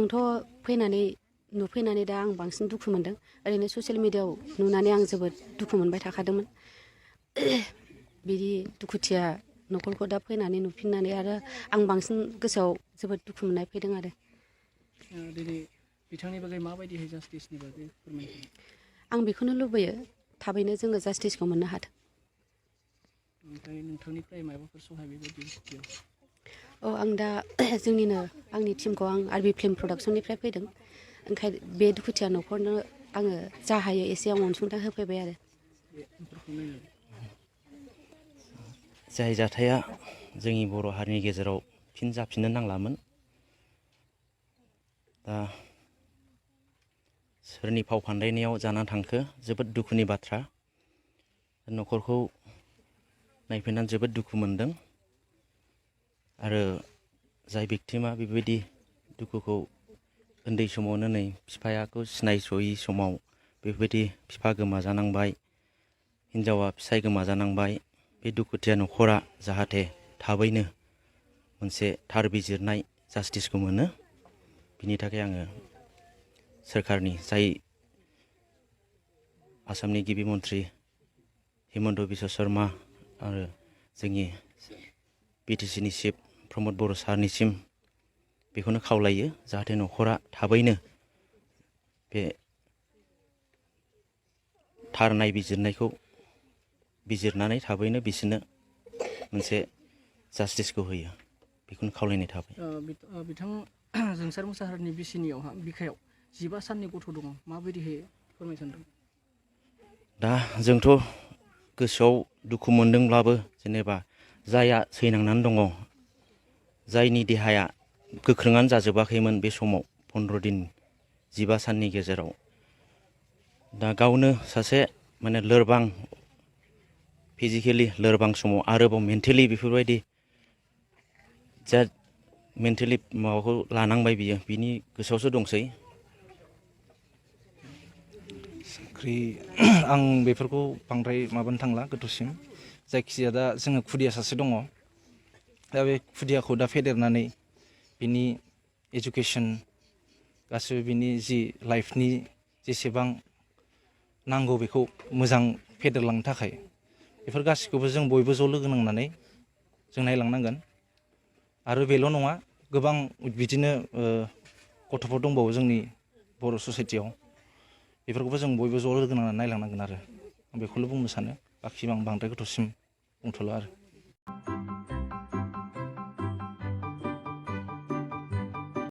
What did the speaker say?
आंथ' नुफैनानै दा आं बांसिन दुखु मोनदों ओरैनो ससियेल मिडियाआव नुनानै आं जोबोद दुखु मोनबाय थाखादोंमोन बिदि दुखुथिया न'खरखौ दा फैनानै नुफिननानै आरो आं बांसिन गोसोआव जोबोद दुखु मोननाय फैदों आरो दिनै बिथांनि बागै माबायदिहाय जास्टिसनि बागै फोरमायनो आं बेखौनो लुबैयो थाबैनो जोङो जास्टिसखौ मोननो हाथों ओमफ्राय नोंथांनिफ्राय माबाफोर सहाय बेबायदि आं दा जोंनिनो आंनि टिमखौ आं आरबि फिल्म प्रडाक्सननिफ्राय फैदों ओंखायनो बे दुखुथिया न'खरनो आङो जा हायो एसे आं अनसुंथाइ होफैबाय आरो जाय जाथाया जोंनि बर' हारिनि गेजेराव फिन जाफिननो नांलामोन दा सोरनि फाव फान्दायनायाव जाना थांखो जोबोद दुखुनि बाथ्रा न'खरखौ नायफैनानै जोबोद दुखु मोनदों आरो जाय भिक्टिमा बेबायदि दुखुखौ उन्दै समावनो नै बिफायाखौ सिनायस'यै समाव बेबायदि बिफा गोमाजानांबाय हिन्जावा फिसाय गोमाजानांबाय बे दुखुथिया न'खरा जाहाथे थाबैनो मोनसे थार बिजिरनाय जास्टिसखौ मोनो बिनि थाखाय आङो सोरखारनि जाय आसामनि गिबि मन्थ्रि हिमन्त बिश्व शर्मा आरो जोंनि बिटिसिनि चिफ प्रमद बर' सारनिसिम बेखौनो खावलायो जाहाथे न'खरा थाबैनो बे थार नायबिजिरनायखौ बिजिरनानै थाबैनो बिसोरनो मोनसे जास्टिसखौ होयो बेखौनो खावलायनाय थाबाय बिथां जोंसार मोसाहारिनि बिखायाव 15 साननि गथ' दङ माबायदिहाय फोरमायनो सानदों दा जोंथ' गोसोआव दुखु मोनदोंब्लाबो जेनेबा जायहा सैनांनानै दङ जायनि देहाया गोख्रोङानो जाजोबाखैमोन बे समाव 15 दिन 15 साननि गेजेराव दा गावनो सासे माने लोरबां फिजिकेलि लोरबां समाव आरोबाव मेन्टेलि बेफोरबायदि जा मेन्टेलि माबाखौ लानांबाय बियो बिनि गोसोआवसो दंसै आं बेफोरखौ बांद्राय माबानो थांला गोथौसिम जायखिजाया दा जोङो खुदिया सासे दङ दा बे खुदियाखौ दा फेदेरनानै बिनि एजुकेसन गासिबो बिनि जि लाइफनि जेसेबां नांगौ बेखौ मोजां फेदेरलांनो थाखाय बेफोर गासिखौबो जों बयबो ज' लोगो नांनानै जों नायलांनांगोन आरो बेल' नङा गोबां बिदिनो गथ'फोर दंबावो जोंनि बर' ससाइटियाव बेफोरखौबो जों बयबो ज' लोगो नांनानै नायलांनांगोन आरो आं बेखौल' बुंनो सानो बाखि आं बांद्राय गोथौसिम बुंथ'ला आरो